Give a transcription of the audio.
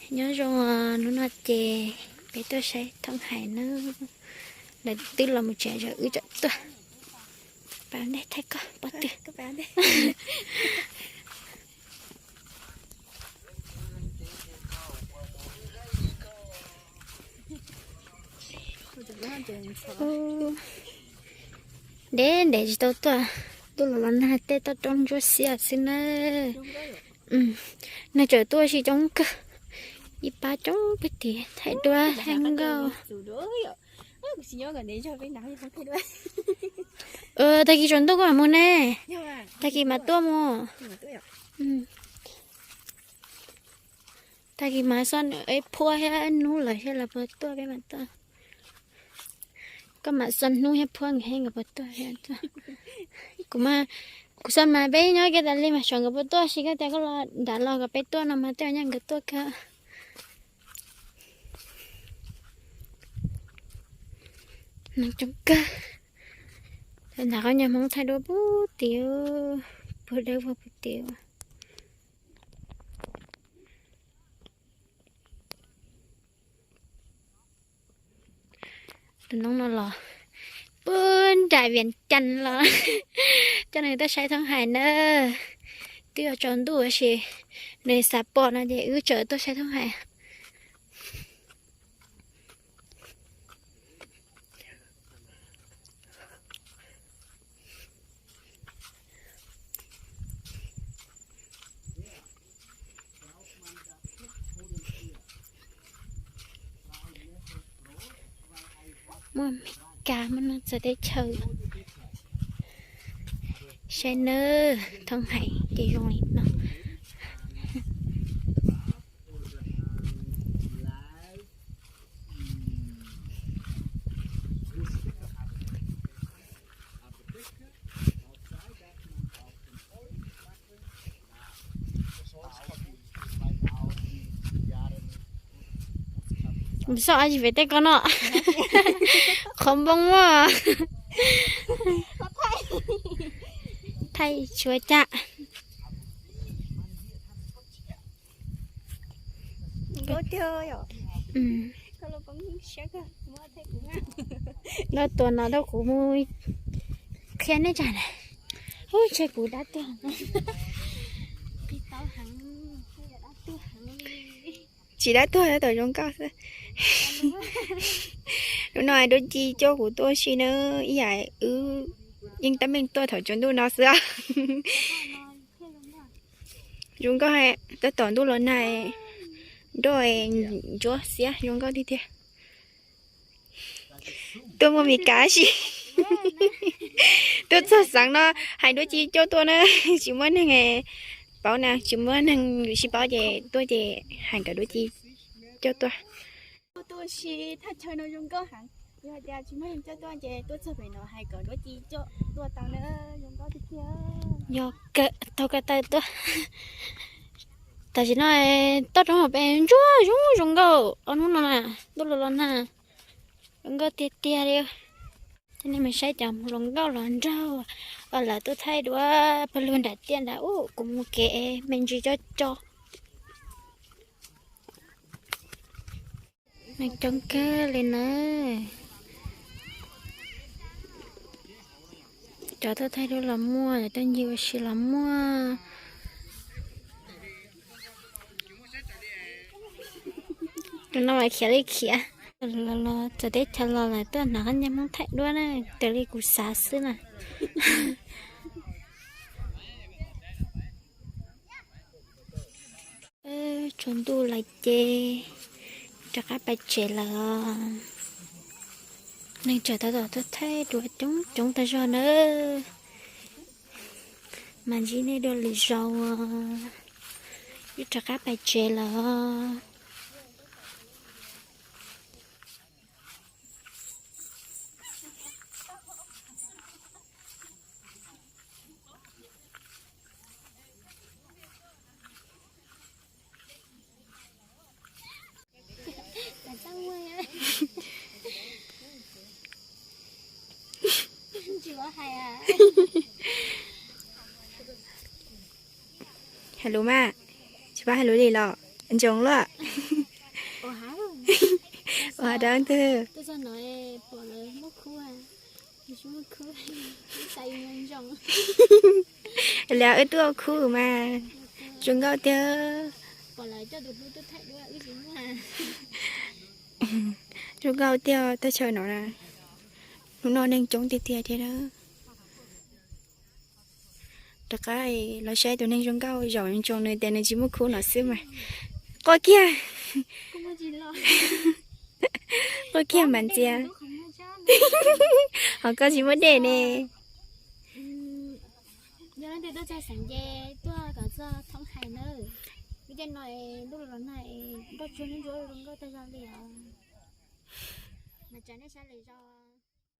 Nyob zoo, hnub no ces peb tuaj saib Thoob Hais na. Lawv twb los mus tsev, wb tseem tuaj. Pab ntej thaij koj pov twg. Ntev ntev tsis tau tuaj, tuaj los los nag tej toj roob ntsuab xiab xwb na. Nag tseem tuaj ua si coob kawg, ib pab coob peb tiv thaij duab thaij nkauj. Tag kis tsaus ntuj koj mam mus ne, tag kis mam tuaj mus. Tag kis mas xoj nws ib phuab thiab hnub lawm thiab los puas tuaj peb mam tuaj. Koj mam xoj hnub thiab phuab nkawd thiab nkawd puas tuaj thiab. Kuv, kuv xoj mas peb nyob kiag tas li mas xyov nkawd puas tuaj, sis koj tias koj los nram los kom peb tuaj no mas tej zaum nkawd tuaj kawg. Nag coob kawg. Nram qab nyuag Hmoob thaij duab puag tid, puag dawb vog puag tid. Tus noob no los puag nram Vias Cas los coj nws tuaj saib Thoob Hais na. Twb yuav tsaus ntuj tab sis nws xav pom no ces wb tseem tuaj saib Thoob Hais. Muaj Mes Kas, muaj neeg txawv teb chaws. Saib nawb, Thoob Hais ces zoo li no. Xoj ab tsis pem tej ko no. Qhov npoo muaj. Thaij tshuav caj. Dab tuag no rau kuv mus qhia nej tsa na. Ub, ntshe kuv dab tuag. Tsis dab tuag, tab tom zoo nkauj xwb. Hnub no Duab Ci coj kuv tuaj ua si na, ib yam wb yeej tab meeg tuaj thaum tsaus ntuj no xwb. Zoo nkauj, tab tom ntuj los nag, nroj ntsuab xiab zoo nkauj tiag tiag. Tuaj muaj Mes Kas si. Tuaj txog xeev no hais Duab Ci coj tuaj na, tsis muaj neeg paub na, tsis muaj neeg sib paub ces tuaj ces hais kom Duab Ci coj tuaj. Tuaj ua si thaj chaw no zoo nkauj heev, yog hais tias tsis muaj neeg coj tuaj ces tuaj txog pem no hais kom Duab Ci coj tuaj tau na, zoo nkauj tiag tiag. Yog kawm taug ko taw tuaj. Tam sim no toj roob pem ntsuab zoo zoo nkauj, ob hnub no na, ntuj los los nag, zoo nkauj tiag tiag li. Coj nej mus saib cov hluas nkauj hluas nraug uas lawv tuaj thaij duab pawg lug nram tiaj nrad, ub, kuv mus kev me ntsis coj coj. Neeg coob kawg li na. Cov tuaj thaij duab los muaj, cov tuaj ncig ua si los muaj. Tus no mas khiav li khiav. Los los txawv teb chaws los lawm tuaj hnav qab ncej Hmoob thaij duab na, raws li kuv xav xwb na. Tsaus ntuj lawm ces rov qab pais tsev lawm. Neeg tseem tab tom tuaj thaij duab coob coob tag zog nawb. Mas ntsib nej dua lwm zaus, wb rov qab pais tsev lawm. Hais lus mas, tsis paub hais lus li los ntsoov luaj. Ua dab ntag. Li wb tuaj khub mas zoo nkauj tiag. Zoo nkauj tiag teb chaws no na. Hnub no neeg coob tiag tiag thiab na. Rov qab los saib tus neeg zoo nkauj zaum ntsoov nws tias nws tsis muaj khub no xwb mas. Quaj kiag. Quaj kiag mas ntxias. Ho koj tsis muaj dej ne. Yog leej twg tuaj txog xeev ces tuaj kom txog thoob hais na. Vim tej no ntuj los nag, nroj tsuag ntsuab zoo nkauj tag zog li os. Mas tsam nej saib lwm zaus.